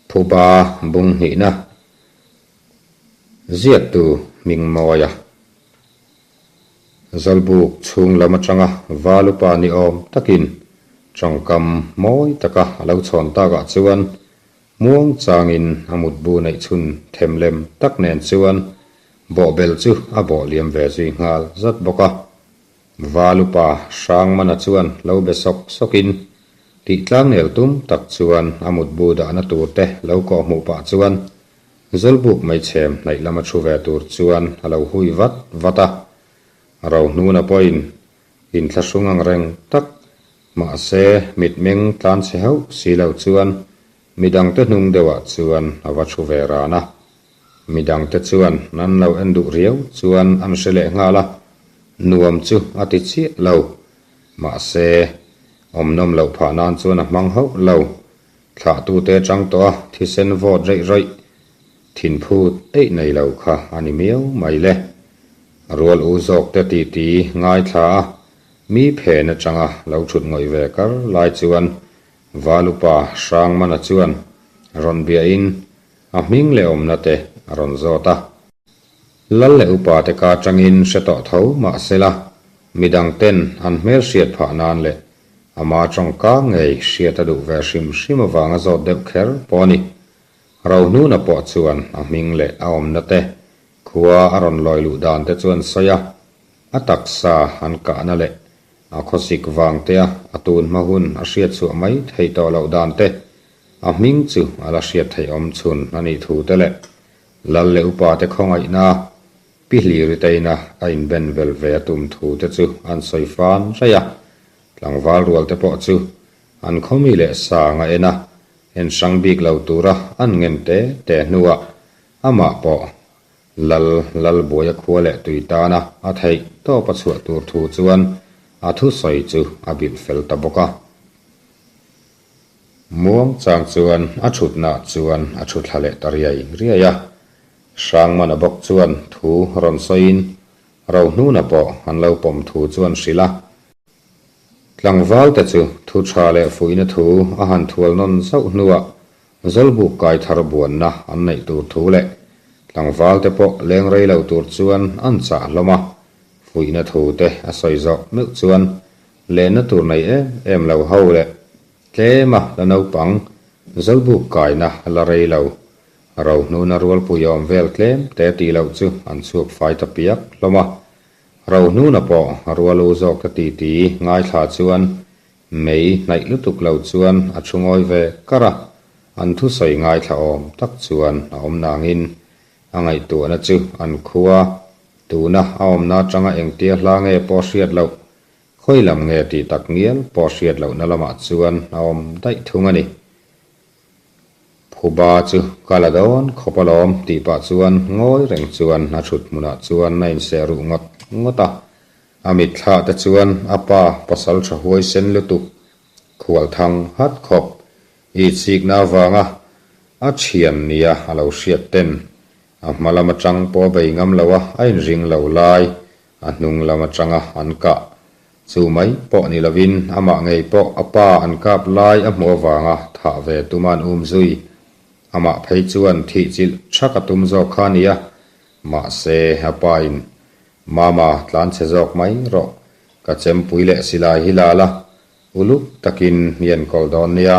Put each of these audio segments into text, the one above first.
Phuba bung hnihna ziaktu hming mawia Zawlbuk chhung lam atanga Valupa ni awm takin tawngkam mawi taka a lo chhawn takah chuan muang changin a mutbu neih chhun them lem tak nen chuan bawhbel chu a bawh liam ve zui nghal zat bawk a. Valupa Hrangmana chuan lo be sawk sawkin tih tlangnel tum tak chuan a mutbu dahna tur te lo kawh hmuh pah chuan Zawlbuk meichhem hnaih lama thu ve tur chuan a lo hui vat vat a. Rohnuna pawhin inthlahrung ang reng tak mahse mitmeng tlan chhe hauh si lo chuan midangte hnung deuhah chuan a va thu ve ran a. Midangte chuan an lo en duh riau chuan an hre leh nghal a, nuam chu a ti chiah lo. Mahse, awmnawm loh phah nan chuan a hmang hauh lo. Thlahtute atang tawh a thisen vawt reih rawih thinphut eih nei lo kha a ni miau mai le. Rual u zawkte titi ngaithla a, mi phen atanga lo thut ngawih ve kar lai chuan Valupa Hrangmana chuan rawn biahin a hming leh awmna te a rawn zawt a. Lal leh upa te ka atangin hre tawh tho mahsela midang ten an hmel hriat phah nan leh ama tawngka ngei hriat a duh ve hrim hrim avanga zawt deuh kher pawh a ni. Rohnuna pawh chuan a hming leh a awmna te khua a rawn lawi luh dan te chuan sawi a, a taksa an kahna leh a khawsik vang te a a tun hma hun a hriat chhuah mai theih tawh loh dan te a hming chu a la hriat theih awm chhun a nih thu te leh Lal leh upa te khawngaihna Pi Hliriteina a inben vel ve a tum thu te chu an sawi fan raih a, tlangval rual te pawh chu an khawmi leh sang a en a, en hrang bik lo tura an ngen te te hnuah amah pawh Lal Lalbuaia khua leh tui tana a theih tawp a chhuah tur thu chuan a thusawi chu a bilh fel ta bawk a. Muang chang chuan a thutnaah chuan a thu thla leh ta riai riai a. Hrangmana bawk chuan thu rawn sawiin Rohnuna pawh an lo pawm thu chuan hrilh a. Tlangvalte chu thu tha leh fuihna thu a han thual nawn zauh hnuah Zawlbuk kai thar buanna an neih tur thu leh tlangvalte pawh leng rei lo tur chuan an chah hlawm a. Fuihna thu te a sawi zawh meuh chuan Lenna tur nei em em lo ho leh tlema la naupang Zawlbuk kaina la rei lo. Rohnuna rualpui awm vel tlem te tih loh chu an chhuak fai ta piak hlawm a. Rohnuna pawh rual u zawk ta titi ngaithla chuan mei hnaih lutuk lo chuan a thu ngawi ve kar a, an thusawi ngaithla awm tak chuan a awm nangin a ngaihtuahna chu an khua tuna a awmna atanga engtia hla nge pawh hriat loh Khawi lam nge tih tak ngial pawh hriat lohna lamah chuan a awm daih thung a ni. Phuba chu ka la dawn khawp alawm tih pah chuan ngawi reng chuan a thut hmunah chuan a inseh ruh ngawt ngawt a. A mitthlah te chuan a pa pasal tha huaisen lutuk khual thang hat khawp i chikna avanga a thian nia a lo hriat ten a hma lam atang pawh a bei ngam lo a, a inring lo lai A hnung lam atanga an kah chu mai pawh ni lovin amah ngei pawh a pa an kap lai a hmuh avanga thah ve tuma an um zui. Amah phei chuan thih chilh thak a tum zawk kha a nia. Mahse, a pa in, Mama, tlan chhe zawk mai rawh. Ka chempui leh silai hi la la, uluk takin i enkawl dawn nia.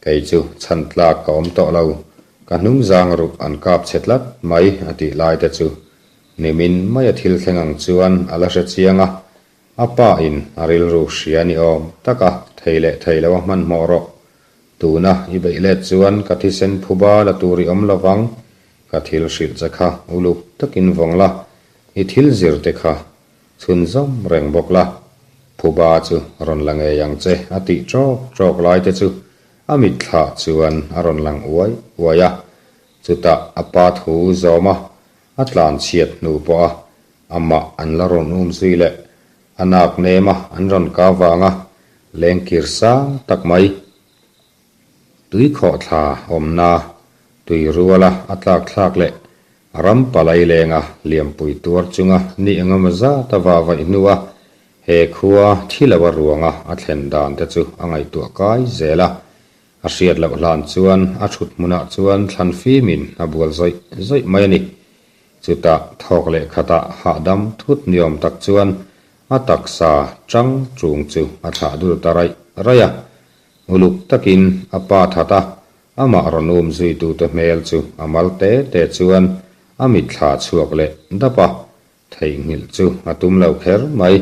Kei chu chhan tlak ka awm tawh lo, ka hnung zang ruk an kap chhe tlat mai a tih lai te chu nimin maia thil thleng ang chuan a la hre chiang a, a pa in a rilru hria ni awm taka thei leh thei lo a hmanhmawh rawh. Tuna i beih let chuan ka thisen phuba la tur i awm lovang, ka thil hrilh che kha uluk takin vawng la, i thil zir te kha Chhunzawm reng bawk la, Phuba chu rawn la ngei ang che a tih ṭawk ṭawk lai te chu a mitthla chuan a rawn lang uai uai a. Chutah a pa thu zawm a, a tlan chhiat hnu pawh a amah an la rawn um zui leh a nak nem a an rawn ka vang a, lengkir sang tak mai. Tui khawhthla awmna tui ruala a tlak thlak leh ram palai lenga liampui tuar chunga ni engemaw zat a va vaih hnua he khua thi lo a ruanga a thlen dan te chu a ngaihtuah kai zel a. A hriat loh hlan chuan a thut hmunah chuan thlan fimin a bual zawih zawih mai a ni. Chutah thawk leh khatah hahdam thut niawm tak chuan a taksa chang chung chu a thlah dul ta raih raih a. Uluk takin a pa that a, amah rawn um zuitute hmel chu a mal te te chuan a mitthla chhuak leh dap a, theihnghilh chu a tum lo kher mai.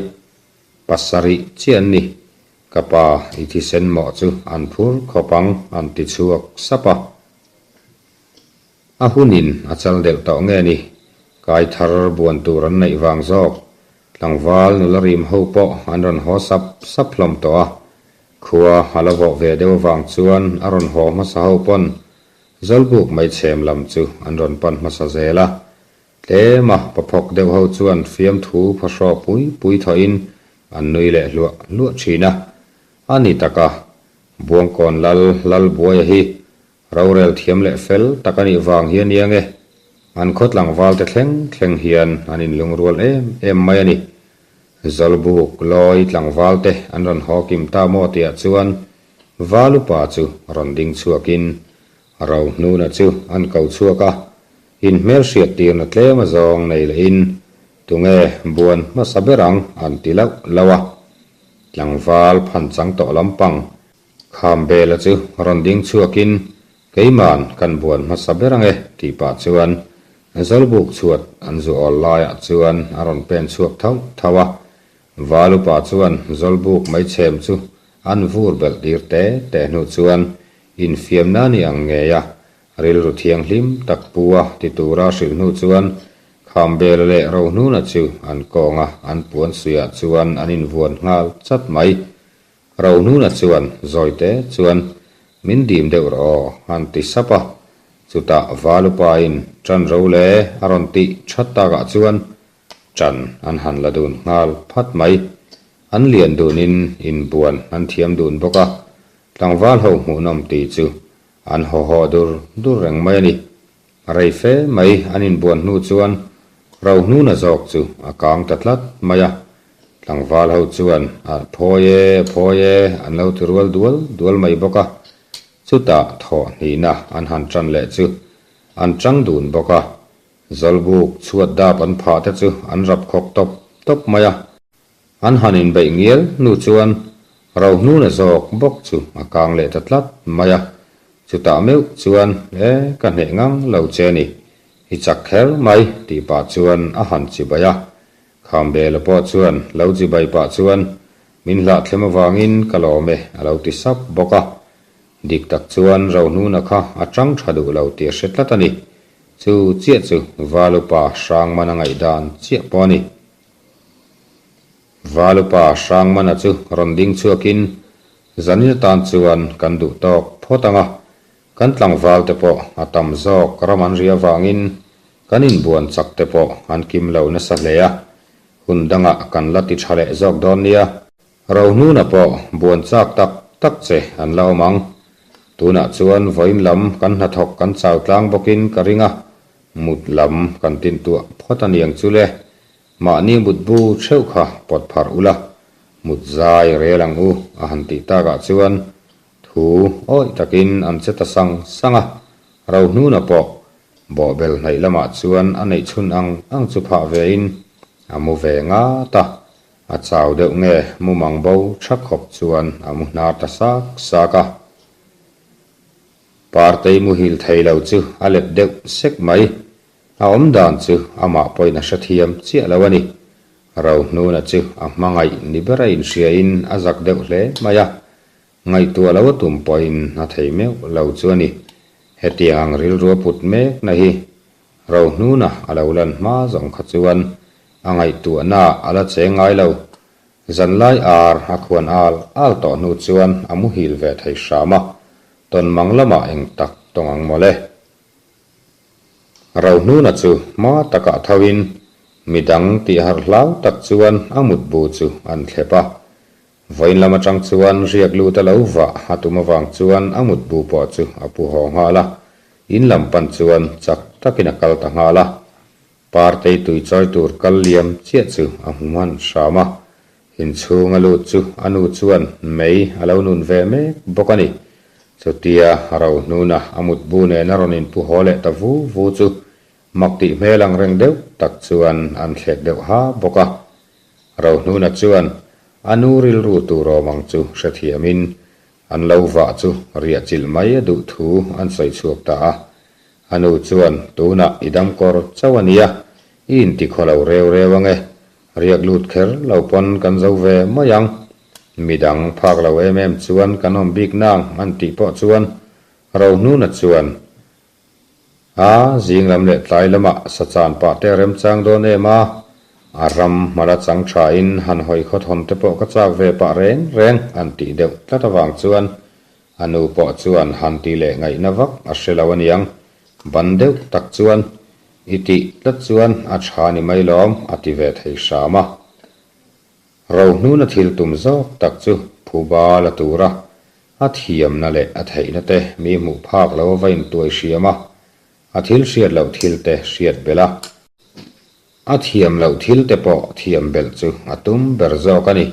Pasarih chiah an ni. Ka pa i thisen mawh chu an phur khawp ang an ti chhuak sap a. A hunin a chal deuh tawh nge ni? Kai thar buan tur an neih vang zawk. Tlangval nula rim ho pawh an rawn haw sap sap hlawm tawh a. Khua a la vawh ve deuh avang chuan a rawn haw hmasa ho pawn Zawlbuk meichhem lam chu an rawn pan hmasa zel a. Tlema paphawk deuh ho chuan fiamthu phahraw pui pui thawhin an nui leh hluah hluah thin a. A ni taka, Buangkawn lal Lalbuaia hi rorel thiam leh fel tak a nih vang hi a nia nge, an khaw tlangval te thleng thleng hian an inlungrual em em mai a ni. Zawlbuk lawi tlangval te an rawn haw kim ta maw tihah chuan Valupa chu rawn ding chhuakin Rohnuna chu an ko chhuak a, in hmelhriat tirna tlem a zawng nei lehin tunge buan hmasa ber ang an ti lauh lauh a. Tlangval phan chang tawh lampang Khambela chu rawn ding chhuakin keiman kan buan hmasa ber ange tih pah chuan Zawlbuk chhuat an zu awl laiah chuan a rawn pen chhuak thauh thauh a. Valupa chuan Zawlbuk meichhem chu an vur belh tir te te hnu chuan Infiamna ni ang ngei a, rilru thianghlim tak pu a ti tura hrilh hnu chuan Khambela leh Rohnuna chu an kawnga an puan suiah chuan an invuan nghal chat mai. Rohnuna chuan zawite chuan min dim deuh rawh aw an ti sap a, chutah Valupain ṭan ro le a rawn tih ṭhat takah chuan ṭan an han la dun nghal phat mai. An lian dunin inbuan an thiam dun bawk a, Tlangval ho hmuhnawm tih chu an haw haw dur dur reng mai a ni. Rei fe mai an inbuan hnu chuan Rohnuna zawk chu a kang ta tlat mai a. Tlangval ho chuan a phawi e, a phawi e an lo ti rual dual dual mai bawk a. Chutah thawh hnihna an han tan leh chu an tang dun bawk a. Zawlbuk chhuat dap an phah te chu an rap khawk tawp tawp mai a. An han inbeih ngial hnu chuan Rohnuna zawk bawk chu a kang leh ta tlat mai a, chutah meuh chuan E ka hneh ngang lo che ni, i chak kher mai tih pah chuan a han chibai a. Khambela pawh chuan lo chibai pah chuan Min hlahthlem avangin ka lawm e a lo ti sap bawk a. Dik tak chuan Rohnuna kha a tang tha duh lo tih a hre tlat a ni. Chu chiah chu Valupa Hrangmana ngaihdan chiah pawh a ni. Valupa Hrangmana chu rawn ding chhuakin, Zanin atan chuan kan duh tawk phawt ang a, kan tlangval te pawh a tam zawk ram an ri avangin kan inbuan chak te pawh an kim lo nasa hle a, hun dangah kan la ti tha leh zawk dawn nia. Rohnuna pawh buan chak tak tak che an la awm ang. Tunah chuan vawiin lam kan hnathawk kan chau tlang bawkin ka ring a, mut lam kan tintuah phawt a niang chu le. Mahni mutbu theuh kha pawt pharh ula, mut zai rel ang u a han tih takah chuan thu awih takin an che ta sang sang a, Rohnuna pawh bawhbel hnaih lamah chuan a neih chhun ang ang chu phah vein a mu ve ngat a, a chau deuh nge mumang bo tha khawp chuan a mu hnar ta sak sak a. Partei muhil thei lo chu a let deuh sek mai. A awm dan chu amah pawhin a hrethiam chiah lo a ni. Rohnuna chu a hmangaih ni ber a inhriain a zak deuh hle mai a, ngaihtuah lo a tum pawhin a thei meuh lo chu a ni. Hetiang ang rilru a put mekna hi Rohnuna a lo lan hma zawng kha chuan a ngaihtuahnaah a la cheng ngai lo. Zanlai ar a khuan al al tawh hnu chuan a muhil ve thei hram a, tawnmang lamah eng tak tawng ang mawle. Rohnuna chu hma takah thoin midang tih harh hlau tak chuan a mutbu chu an thlep a. Vawiin lam atang chuan riak lut a lo vah a tum avang chuan a mutbu pawh chu a pu haw nghal a, in lam pan chuan chak takin a kal ta nghal a. Partei tui chawi tur kal liam chiah chu a hmu hman hram a, inchhung a lut chu a nu chuan mei a lo nun ve mek bawk a ni. Chutia Rohnuna a mutbu nen a rawn inpu haw leh ta vu vu chu mak tih hmel ang reng deuh tak chuan an thlek deuh ha bawk a. Rohnuna chuan a nu rilru tur awm ang chu hrethiamin an lo vah chu riah chilh mai a duh thu an sawi chhuak ta a. A nu chuan tunah i dam kawr chauh a nia, i intikhaw lo reu reu ange, Riak lut kher lo pawn kan zo ve mai ang. Midang phak lo em em chuan kan awm bik nang an tih pawh chuan Rohnuna chuan, A, zing lam leh tlai lamah sachan pah te a remchang dawn em a, a ram hmala chang tha in han hawi khawthawn te pawh ka chak ve pah reng reng an tih deuh tlat avang chuan a nu pawh chuan han ti leh ngaihna vak a hre lo aniang. Ban deuh tak chuan I tih tlat chuan a tha ni mai lawm, a ti ve thei hram a. Rohnuna thil tum zawk tak chu phuba la tura a thiamna leh a theihna te mi hmuh phak lo a va intuai hriam a, a thil hriat loh thil te hriat belh a, a thiam loh thil te pawh thiam belh chu a tum ber zawk a ni.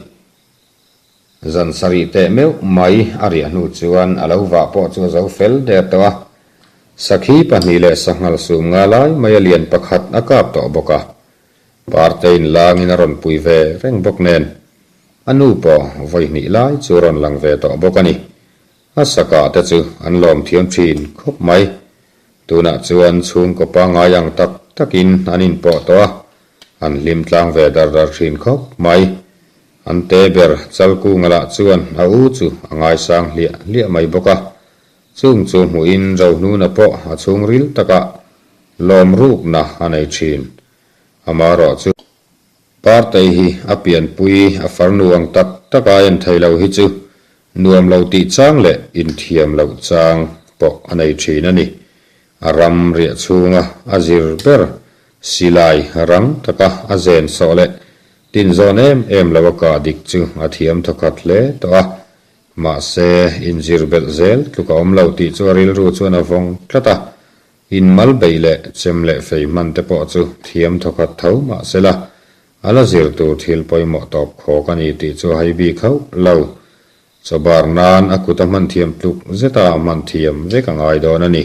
Zan sarih teh meuh mai a riah hnu chuan a lo vah pawh chu a zo fel der tawh a. Sakhi pahnih leh sanghal sum nga lai mai a lian pakhat a kap tawh bawk a. Parte in langin a rawn pui ve reng bawk nen a nu pawh vawi hnih lai chu a rawn lang ve tawh bawk a ni. A sakah te chu an lawm thiam thin khawp mai. Tunah chuan chhungkaw pangngai ang tak takin an inpawh tawh a, an hlim tlang ve dar dar thin khawp mai. An te ber Chalkunga lah chuan a u chu a ngaisang hliah hliah mai bawk a, chung chu hmuhin Rohnuna pawh a chhungril takah lawm rukna a nei thin. Amaherawh chu Partei hi a pianpui a farnu ang tak tak a en thei lo hi chu nuam lo tih chang leh inthiam loh chang pawh a nei thin a ni. A ram riah chhunga a zir ber silai rang taka a zen sawh leh tinzawn em em lo a kah dik chu a thiam thawkhat hle tawh a. Mahse, inzir belh zel tluk a awm lo tih chu a rilru chuan a vawng tlat a. Inmal beih leh chem leh fei hman te pawh chu thiam thawkhat tho mah sela, a la zir tur thil pawimawh tawp khawk a ni tih chu a hai bik hauh lo. Chawbar nan a kut a hman thiam tluk zeta a hman thiam vek a ngai dawn a ni.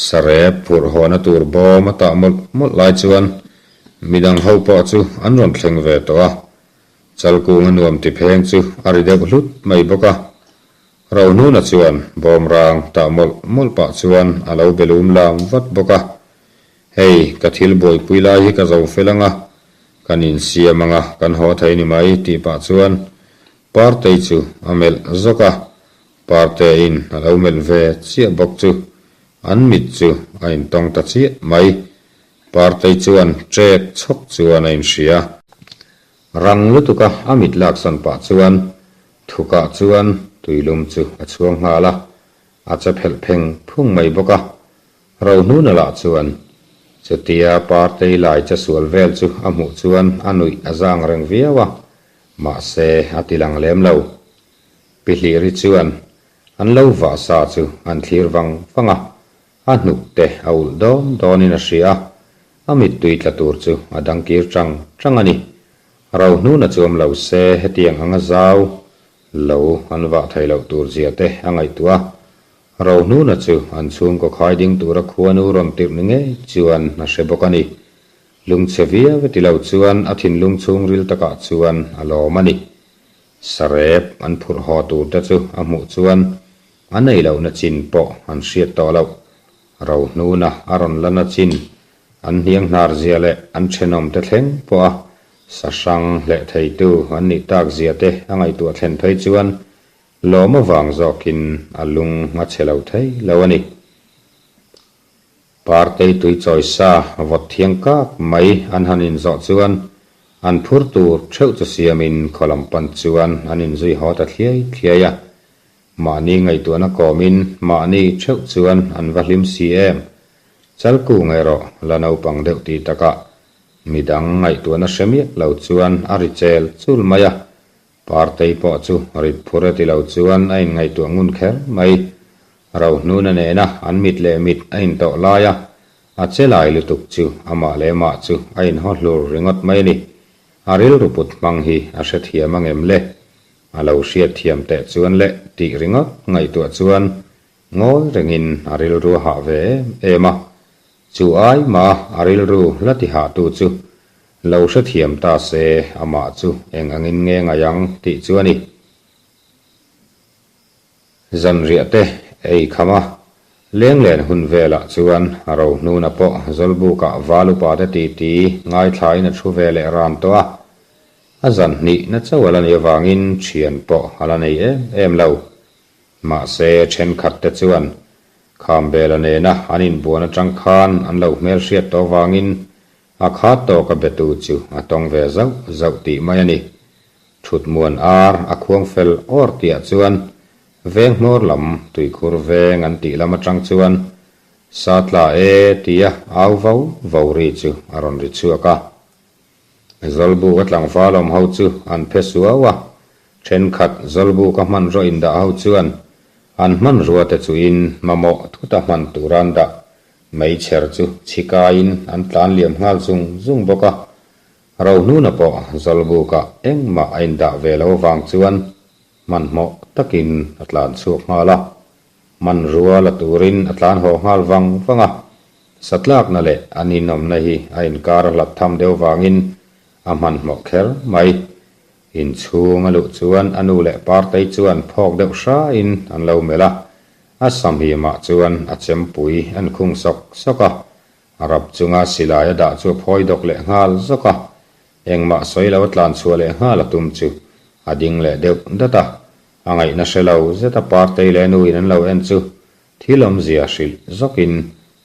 Sarep phurh hawhna tur bawm a tah mawlh mawlh lai chuan midang ho pawh chu an rawn thleng ve tawh a, Chalkunga nuam ti pheng chu a ri deuh hlut mai bawk a. Rohnuna chuan bawmrang tah mawlh mawlh pah chuan a lo be lum lam vat bawk a, Hei, ka thil buaipui lai hi ka zo fel ang a, kan insiam ang a, kan haw thei ni mai tih pah chuan Partei chu a melh zawk a, Parteiin a lo melh ve chiah bawk chu an mit chu a intawng ta chiah mai. Partei chuan ṭek chhawk chuan a inhria. Rang lutuka a mit laksawn pah chuan thukah chuan tuilum chu a chhuang nghal a, a che phelh pheng phung mai bawk a. Rohnuna lah chuan chutia Partei lai che sual vel chu a hmuh chuan a nuih a zang reng viau a, mahse a ti lang lem lo. Pihliri chuan an lo vah sa chu an thlir vang vang a, A hnuk te a ulh dawn dawnin a hria a, a mittui tla tur chu a dang kir chang chang a ni. Rohnuna chu awm lo se hetiang anga zau lo an vah thei loh tur zia te a ngaihtuah a. Rohnuna chu an chhungkaw khai ding tura khuanu rawn tirh ni ngei chuan a hre bawk a ni. Lungchhe viau e ti lo chuan a thinlung chhungril takah chuan a lawm a ni. Sarep an phurh haw tur te chu a hmuh chuan A nei lohna chin pawh an hriat tawh loh. Rohnuna a rawn la na chin, an hniang hnar zia leh an thenawm te thleng pawh a sa hrang hleh theitu an nih tak zia te a ngaihtuah thlen phei chuan lawm avang zawkin a lung a chhe lo thei lo a ni. Partei tui chawi sa vawt thiang kak mai an han inzawh chuan an phur tur theuh chu siamin khaw lam pan chuan an inzui haw ta thliai thliai a. Mahni ngaihtuahna kawmin mahni theuh chuan an va hlim si em? Chalkung erawh la naupang deuh tih takah midang ngaihtuahna hre miah lo chuan a ri chel chul mai a. Partei pawh chu rit phur e ti lo chuan a inngaihtuah ngun kher mai. Rohnuna nena an mit leh mit a intawh lai a, a che lai lutuk chu amah leh mah chu a inhaw hlur ringawt mai a ni. A rilru put hmang hi a hrethiam angem le? A lo hriatthiam teh chuan leh tih ringawt ngaihtuah chuan ngawi rengin a rilru a hah ve em em a. Chu ai mah a rilru la ti hahtu chu lo hrethiam ta se amah chu eng angin nge ngaih ang tih chu a ni. Zanriah te ei kham a, lenglen hun velah chuan Rohnuna pawh Zawlbukah val upa te titi ngaithlain a thu ve leh ran tawh a. A zan hnihna chauh a la nih avangin thian pawh a la nei em em lo. Mahse thenkhat te chuan Khambela nena an inbuan atang khan an lo hmelhriat tawh avangin a khat tawka betu chu a tawng ve zauh zauh tih mai a ni. Thutmuan ar a khuang fel awr tihah chuan veng hmawr lam tuikhur veng an tih lam atang chuan sa tla e tia au vo vo ri chu a rawn ri chhuak a. Zawlbuka tlangval awm ho chu an phe suau a, thenkhat Zawlbuka hmanraw indah ho chuan an hmanrua te chuin mamawh thuta hman tura an dah meichher chu chhikaiin an tlan liam nghal zung zung bawk a. Rohnuna pawh Zawlbukah engmah a indah ve lo avang chuan hmanhmawh takin a tlan chhuak nghal a. Hmanrua la turin a tlan haw nghal vang vang a, satlakna leh an inawmna hi a inkar a hlat tham deuh vangin a hmanhmawh kher mai. Inchhung a luh chuan a nu leh Partei chuan phawk deuh hrain an lo melh a, a samhimah chuan a chempui an khung sawk sawk a, a rap chunga silai a dah chu a phawi dawk leh nghal zawk a, engmah sawi lo a tlan chhuah leh nghal a tum chu a ding leh deuh dat a, A ngaihna hre lo zeta Partei leh nu in an lo en chu thil awmzia hrilh zawkin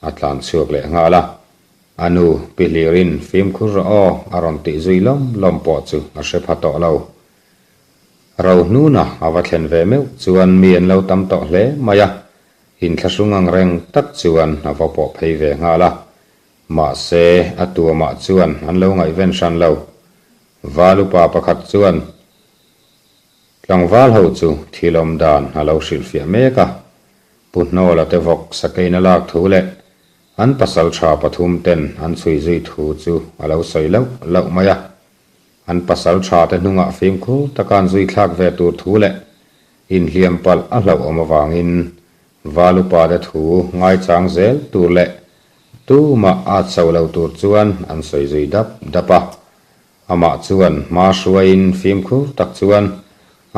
a tlan chhuak leh nghal a. A nu pi hlirin fimkhur rawh aw a rawn tih zui lawm lawm pawh chu a hre pha tawh lo. Rohnuna a va thlen ve meuh chuan mi an lo tam tawh hle mai a, inthlahrung ang reng tak chuan a va pawh phei ve nghal a. Mahse a tuamah chuan an lo ngaihven hran lo. Val upa pakhat chuan Tlangval ho chu thil awm dan a lo hrilhfiah mek a, Pu Hnawla te vawk sakeina lak thu leh an pasal tha pathum ten an chhui zui thu chu a lo sawi lauh lauh mai a. An pasal tha te hnungah fimkhur taka an zui thlak ve tur thu leh inhliam palh a hlauhawm avangin Val upa te thu ngaichang zel tur leh tumah at chho lo tur chuan an sawi zui dap dap a. Amah chuan hma hruaiin fimkhur tak chuan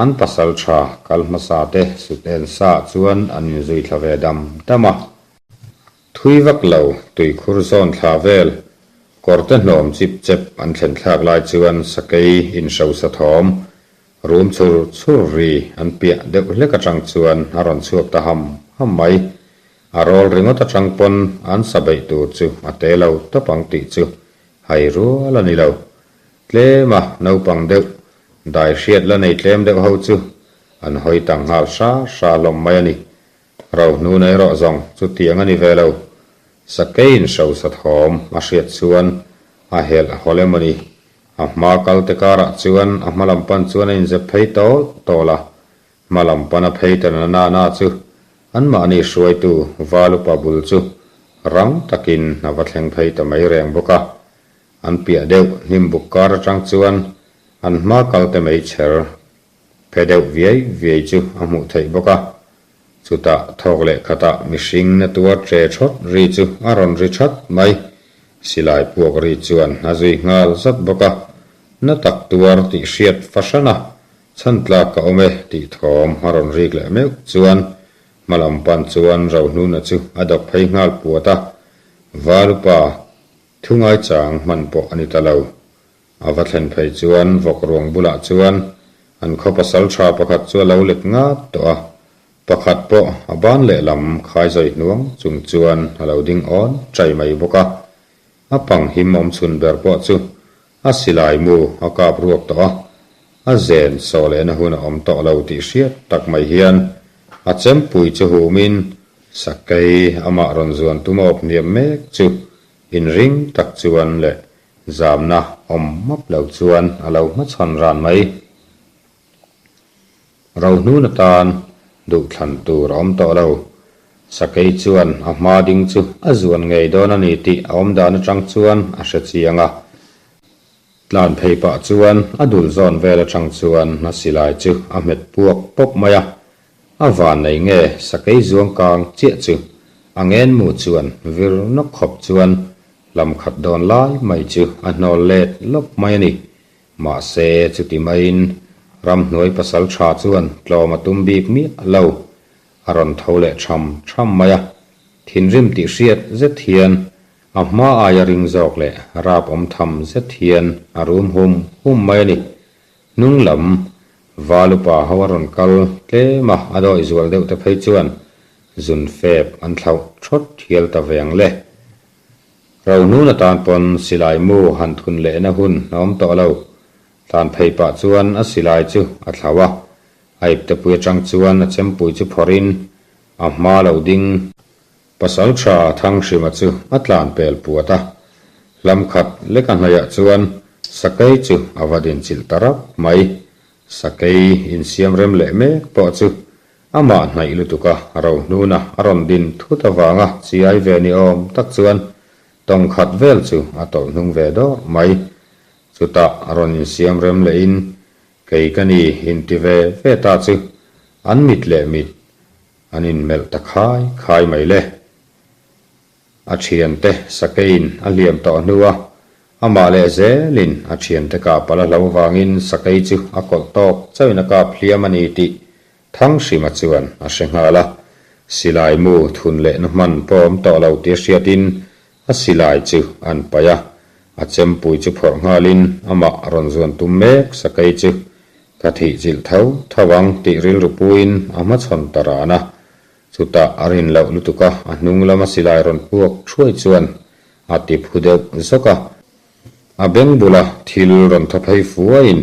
an pasal tha kal hmasa te sut en sa chuan an inzui thla ve dam dam a. Thui vak lo tuikhur zawn thla vel kawr te hnawm chip chep an thlen thlak lai chuan sakei inhrosa thawm rum chur chur ri an piah deuh hlek atang chuan a rawn chhuak ta ham ham mai. A rawl ringawt atang pawn an sa beih tur chu a te lo tawp ang tih chu Hai rual a ni lo. Tlem a, naupang deuh, dai hriat la nei tlem deuh ho chu an hawi tang nghal hra hra hlawm mai a ni. Rohnuna erawh zawng chutiang a ni ve lo. Sakeiin hrosa thawm a hriat chuan a helh hawl emaw ni. A hma kal te karah chuan a hma lam pan chuan a inzep phei tawl tawl a. Hma lam pana phei ta na na na chu anmahni hruaitu val upa bul chu rang takin a va thleng phei ta mai reng bawk a. An piah deuh hnim buk kar atang chuan an hma kal te mei chher phe deuh viai viai chu a hmuh theih bawk a. Chutah thawk leh khatah mihring na tuar tre thawt ri chu a rawn ri that mai. Silai puak ri chuan a zui nghal zat bawk a. Na tak tuar tih hriat fahran a Chhan tlak ka awm e tih thawm a rawn rik leh meuh chuan hma lam pan chuan Rohnuna chu a dawk phei nghal puat a, Val upa thu ngaichang hman pawh a ni ta lo. A va thlen phei chuan vawk ruang bulah chuan an khaw pasal tha pakhat chu a lo let ngat tawh a, pakhat pawh a ban lehlam khai zawi hnuang chung chuan a lo ding awn chai mai bawk a. A pang him awm chhun ber pawh chu A silai mu a kap ruak tawh a, a zen sawh lehna hun a awm tawh lo tih hriat tak mai hian a chempui chu humin sakei amah rawn zuan tum a awp hniam mek chu inring tak chuan leh zamna awm map lo chuan a lo hmachhawn ran mai. Rohnun atan duhthlan tur a awm tawh lo. Sakei chuan a hma ding chu a zuan ngei dawn a ni tih a awm dan atang chuan a hre chiang a. Tlan phei pah chuan a dul zawn vel atang chuan a silai chu a hmet puak pawp mai a, a van nei nge sakei zuang kang chiah chu a ngen mu chuan vir nawk khawp chuan lam khat dawn lai mai chu a hnawl let lawp mai a ni. Mahse chuti maiin ramhnuai pasal tha chuan tlawm a tum bik miah lo, a rawn tho leh tham tham mai a, thinrim tih hriat zet hian A hma aia ring zawk leh rap awm tham zet hian a rum hum hum mai a ni. Hnung lam Val upa ho a rawn kal tlem a, a dawih zual deuh te phei chuan zun fep an thlauh thawt hial ta ve ang le. Rohnun atan pawn silai mu han thun lehna hun a awm tawh lo. Tlan phei pah chuan a silai chu a thlauh a, a iptepui atang chuan a chempui chu phawrhin a hma lo ding. Pasalṭha Thanghrima chu a tlan pel puat a, hlam khat lek a hnaihah chuan Sakei chu a va dinchilh ta rap mai. Sakei insiam rem leh mek pawh chu amah hnaih lutuk a rohnuna a rawn din thut avanga chiai ve ni awm tak chuan tawng khat vel chu a tawlh hnung ve dawrh mai. Chutah a rawn insiam rem lehin kei ka ni inti ve ve ta chu an mit leh mit An inmelh ta khai khai mai le. A thiante Sakeiin a hliam tawh hnu a, amah leh zelin a thiante kap a la hlo vangin Sakei chu a kawlh tawk chauhin a kap hliam a ni tih Thanghrima chuan a hre nghal a. Silai mu thun lehna hman pawh awm tawh lo tih a hriatin a silai chu an paih a, a chempui chu phawrh nghalin amah rawn zuan tum mek Sakei chu Ka thih chilh tho tho ang tih rilru puiin a hmachhawn ta ran a. Chutah a rin loh lutuk a, a hnung lama silai rawn puak thuai chuan a ti phu deuh zawk a. A beng bula thil rawn thaw phei fuaiin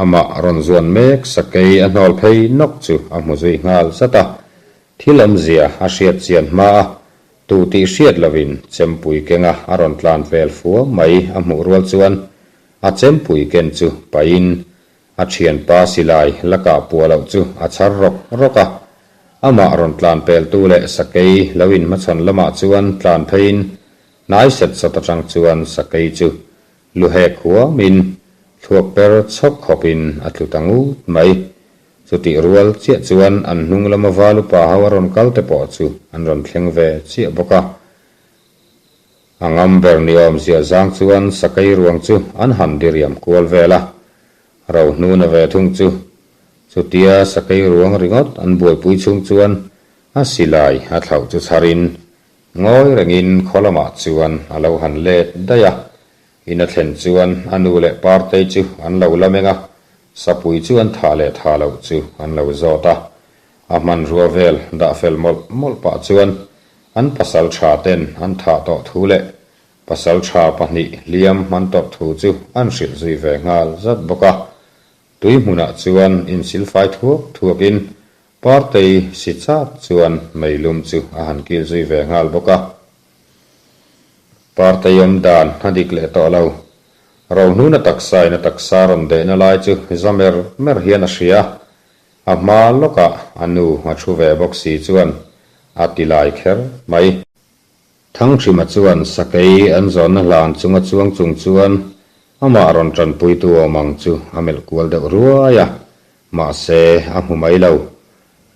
amah rawn zuan mek sakei a hnawl phei nawk chu a hmu zui nghal zat a. Thil awmzia a hriat chian hma a, tu tih hriat lovin chempui kenga a rawn tlan vel fua mai a hmuh rual chuan A chempui ken chu pahin a thianpa silai la kah puah loh chu a chhar rawk rawk a. Amah rawn tlan peltu leh sakei lo inhmachhawn lamah chuan tlan pheiin hnai set sawt atang chuan sakei chu lu hek huamin thluak per chhawk khawpin a tlu ta ngut mai. Chutih rual chiah chuan an hnung lama val upa ho a rawn kal te pawh chu an rawn thleng ve chiah bawk a. A ngam ber ni awmzia zang chuan sakei ruang chu an han diriam kual vel a, Rohnuna ve thung chu chutia sakei ruang ringawt an buaipui chhung chuan a silai a thlauh chu chharin ngawi rengin khaw lamah chuan a lo han let daih a. In a thlen chuan a nu leh Partei chu an lo la meng a, sapui chu an thah leh thah loh chu an lo zawt a. A hmanrua vel dah fel mawlh mawlh pah chuan An pasal tha ten an thah tawh thu leh pasal tha pahnih hliam hman tawrh thu chu an hrilh zui ve nghal zat bawk a. Tui hmunah chuan insilfai thuak thuakin Partei si chak chuan meilum chu a han kil zui ve nghal bawk a. Partei awm dan a dik leh tawh lo. Rohnuna taksain a taksa rawn dehna lai chu za mer mer hian a hria. A hma lawkah a nu a thu ve bawk si chuan a ti lai kher mai. Thanghrima chuan sakei an zawnna hlan chunga chuang chung chuan amah rawn tanpuitu awm ang chu a melh kual deuh ruai a, mahse a hmu mai lo.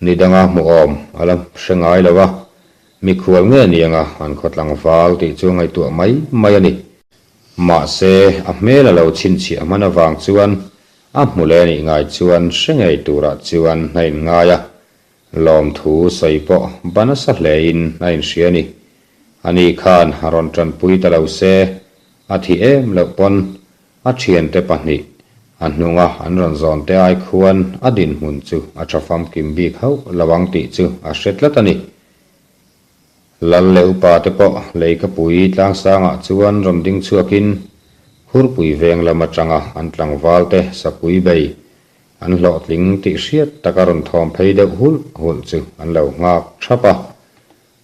Ni danga hmu awm a la hre ngai lo a, mikhual nge nianga an khaw tlangval tih chu a ngaihtuah mai mai a ni. Mahse a hmel a lo chhinchhiah hman avang chuan A hmu leh anih ngai chuan hre ngei turah chuan a inngai a, lawmthu sawi pawh ba nasa hlein a inhria a ni. Ani khan a rawn tanpui ta lo se, a thi em loh pawn a thiante pahnih a hnunga an rawn zawn te ai khuan a dinhmun chu a tha famkim bik hauh lo ang tih chu a hre tlat a ni. Lal leh upa te pawh leikapui tlangsangah chuan rawn ding chhuakin Khurpui veng lam atanga an tlangval te sapui bei an hlawhtling tih hriat taka rawn thawm phei deuh hulh hulh chu an lo nghak thap a.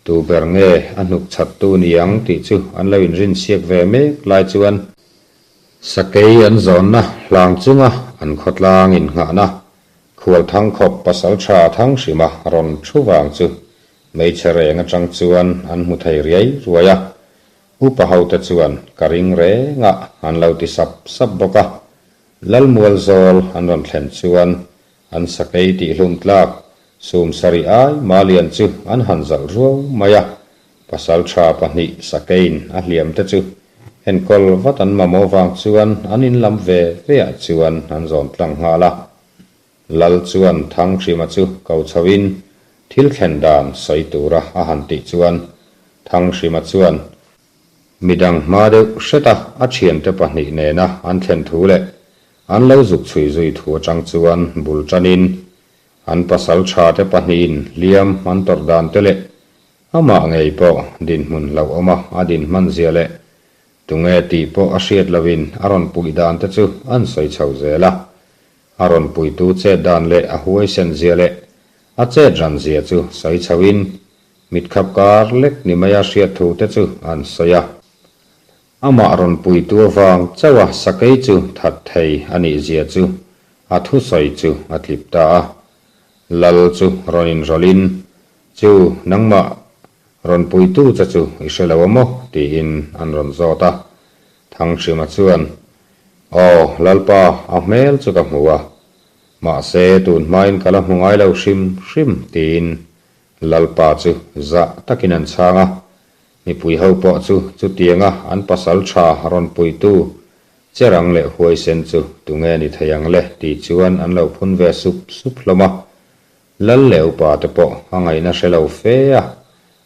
Tu ber nge a hnuk chhat tu ni ang tih chu an lo inrinsiak ve mek lai chuan sakei an zawnna hlang chunga an khawtlang innghahna Khualthang khawp pasaltha Thanghrima rawn thu vang chu Hmeichhe reng atang chuan an hmu thei riai ruai a. Upa hote chuan ka ring reng a an lo ti sap sap bawk a. Lalmualzawl an rawn thlen chuan an sakei tihhlum tlak Sumsarih ai Malian chu an han zalh ruau mai a, pasaltha pahnih sakein a hliam te chu enkawl vat an mamawh vang chuan an in lam ve ve ah chuan an zawn tlang nghal a. Lal chuan Thanghrima chu ko chho in thil thlen dan sawi tura a han tih chuan Thanghrima chuan midang hma deuh hret a a thiante pahnih nena an thlen thu leh an lo zuk chhui zui thu atang chuan bul tanin An pasal tha te pahnihin hliam an tawrh dan te leh amah ngei pawh dinhmun hlauhawma a din hman zia leh tunge tih pawh a hriat lohin a rawn puih dan te chu an sawi chho zel a. A rawn puitu chet dan leh a huaisen zia leh a chet ran zia chu sawi chhoin mitkhap kar lek ni maia hriat thu te chu an sawi a. Amah rawn puitu avang chauha sakei chu that thei a nih zia chu a thusawi chu a tlip ta a. Lal chu rawn inrawlhin, Chu, nangmah rawn puitu che chu i hre lo a maw? tiin an rawn zawt a. Thanghrima chuan, Aw, Lalpa, a hmel chu ka hmu a. Mahse, tun hmain ka la hmu ngai lo hrim hrim, tiin Lalpa chu zah takin an chhang a. Mipui ho pawh chu chutianga an pasal tha rawn puitu cherang leh huaisen chu tunge ni thei ang le tih chuan an lo phun ve sup sup hlawm a. Lal leh upa te pawh a ngaihna hre lo fe a,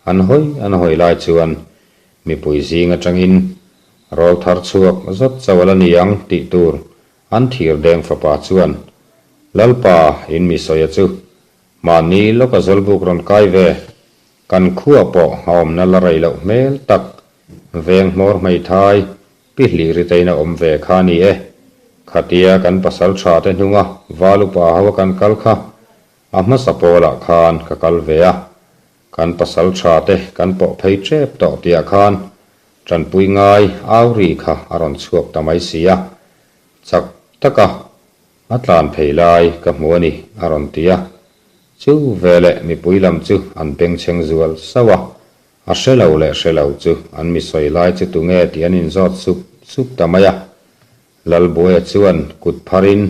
an hawi an hawi lai chuan mipui zing atangin rawl thar chhuak zawt chauh a la ni ang tih tur an thir deng fapa chuan Lalpa in mi sawia chu mahni lawka zawlbuk rawn kai ve Kan khua pawh a awmna la rei loh hmel tak, veng hmawr hmeithai, pi hlir i tein a awm ve kha a ni e. Khatia kan pasal tha te hnunga val upa ho a kan kal kha, a hmasa pawlah khan ka kal ve a. Kan pasal tha te kan pawh phei tep tawh tihah khan tanpui ngai au ri kha a rawn chhuak ta mai si a. Chak taka a tlan phei lai ka hmu a ni, a rawn ti a. Chu veleh mipui lam chu an bengchheng zual sauh a, a hre lo leh hre lo chu an mi sawi lai chu tunge tih an inzawt sup sup ta mai a. Lalbuaia chuan kut pharin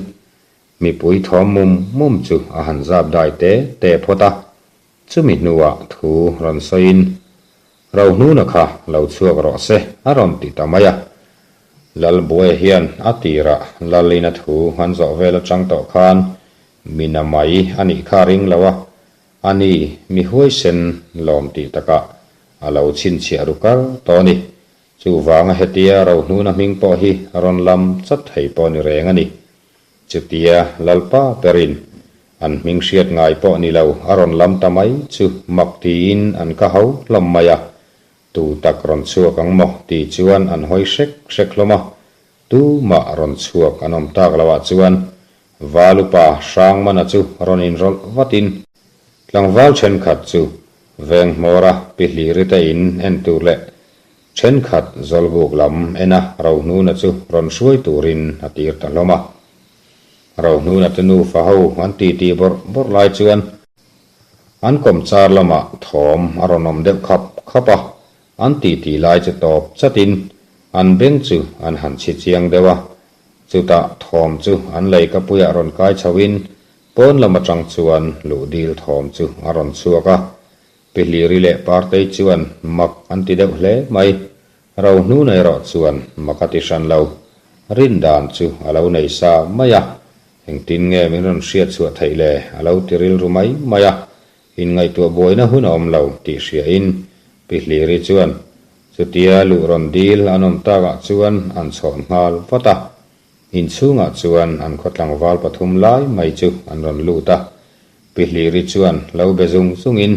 mipui thawm mum mum chu a han zap dai te te phawt a, chumi hnuah thu rawn sawiin, Rohnuna kha lo chhuak rawh se a rawn ti ta mai a. Lalbuaia hian a tirah Lalina thu an zawh vel atang tawh khan Mina mai a nih kha ring lo a, a ni mi huaisen lawm tih takah a lo chhinchhiah ru kar tawh a ni. Chuvanga hetia Rohnuna hming pawh hi rawn lam chat thei pawh ni reng a ni. Chutia Lalpa perin an hming hriat ngai pawh ni lo a rawn lam ta mai chu mak tiin an ka ho hlawm mai a, tu tak rawn chhuak ang maw tih chuan an hawi hrek hrek hlawm a, Tumah rawn chhuak an awm tak loh ah chuan Val upa Hrangmana chu rawn inrawlh vatin tlangval thenkhat chu veng hmawra pi hliri te in en tur leh thenkhat Zawlbuk lam ena Rohnuna chu rawn hruai turin a tir ta hlawm a. Rohnuna te nufa ho an titi bawrh bawrh lai chuan an kawmchar lamah thawm a rawn awm deuh khap khap a, An titi lai chu tawp chatin an beng chu an han chhi chiang deuh a, chutah thawm chu an leikapuiah rawn kai chhoin pawn lam atang chuan luh dil thawm chu a rawn chhuak a. Pi Hliri leh Partei chuan mak an ti deuh hle mai. Rohnuna erawh chuan mak a ti hran lo. Rin dan chu a lo nei sa mai a, engtin nge min rawn hriat chhuah theih le a lo ti rilru mai mai a. Inngaihtuah buaina hun a awm lo tih hriain Pi Hliri chuan chutia luh rawn dil an awm takah chuan an chhawn nghal vat a. Inchhungah chuan an khaw tlangval pathum lai mai chu an rawn lut a. Pi Hliri chuan lo be zung zungin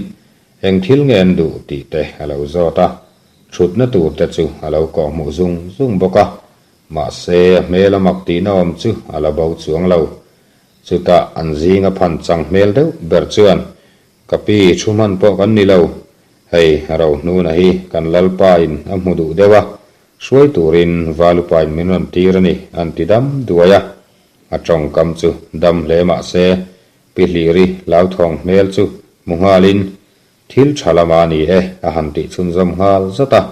eng thil nge an duh tih te a lo zawt a, thutna tur te chu a lo kawhhmuh zung zung bawk a. Mahse a hmel a mak tihna awm chu a la bo chuang lo. Chutah an zinga phan chang hmel deuh ber chuan, Ka pi, thu hman pawh kan ni lo. Hei, Rohnuna hi kan Lalpain a hmu duh deuh a, hruai turin Valupain min rawn tir a ni, an ti dam duai a. A tawngkam chu dam hle mah se, Pi Hliri hlauthawng hmel chu hmu nghalin, Thil tha lama a ni e, a han tih chhunzawm nghal zat a.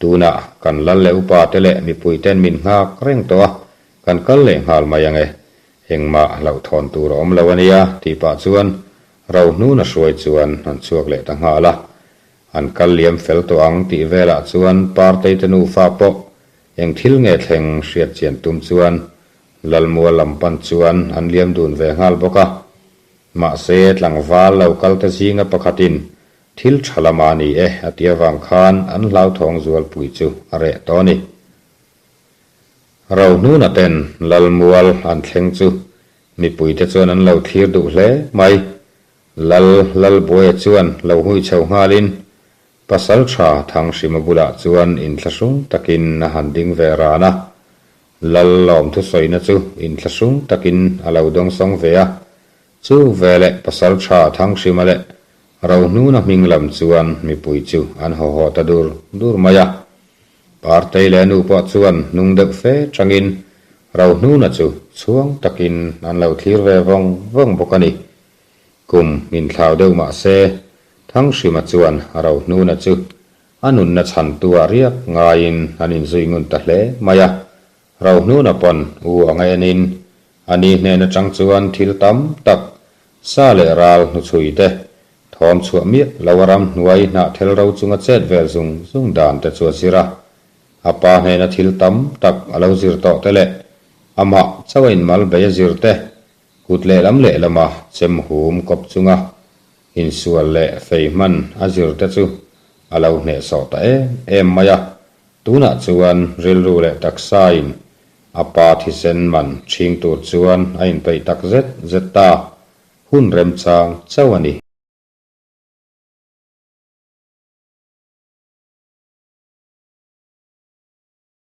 Tunah kan lal leh upa te leh mipui ten min nghak reng tawh a, kan kal leh nghal mai ang e. Engmah hlauhthawn tur a awm lo a nia, tih pah chuan Rohnuna hruai chuan an chhuak leh ta nghal a. An kal liam fel tawh ang tih velah chuan Partei te nufa pawh eng thil nge thleng hriat chian tum chuan Lalmual lam pan chuan an liam dun ve nghal bawk a. Mahse tlangval lo kal te zinga pakhatin thil tha lama ni e a ti avang khan an hlauthawng zualpui chu a reh tawh a ni. Rohnuna ten Lalmual an thleng chu mipuite chuan an lo thlir duh hle mai. Lal Lalbuaia chuan lo hui chho nghalin Pasaltha Thanghrima bulah chuan inthlahrung takin a han ding ve ran a. Lal lawm thusawina chu inthlahrung takin a lo dawngsawng ve a. Chu veleh Pasaltha Thanghrima leh Rohnuna hming lam chuan mipui chu an haw haw ta dur dur mai a. Partei leh a nu pawh chuan hnung deuh fe changin Rohnuna chu chhuang takin an lo thlir ve vawng vawng bawk a ni. Kum inthlau deuh mah se, Thanghrima chuan Rohnuna chu a nunna chhantu ah riak ngaiin an inzui ngun ta hle mai a. Rohnuna pawn u anga enin a ni hnen atang chuan thil tam tak, sa leh ral hnuchhui te, thawm chhuah miah lo a ram hnuai hnah thel ro chunga chet vel zung zung dan te chu a zir a. A pa hnena thil tam tak a lo zir tawh te leh amah chauh a inmal bei a zir te Kut lehlam lehlama chem hum kawp chunga insual leh fei hman a zir te chu a lo hnehsawh ta em em mai a, tunah chuan rilru leh taksain a pa thisen man chhing tur chuan a inpeih tak zet zet ta, hun remchang chauh a ni.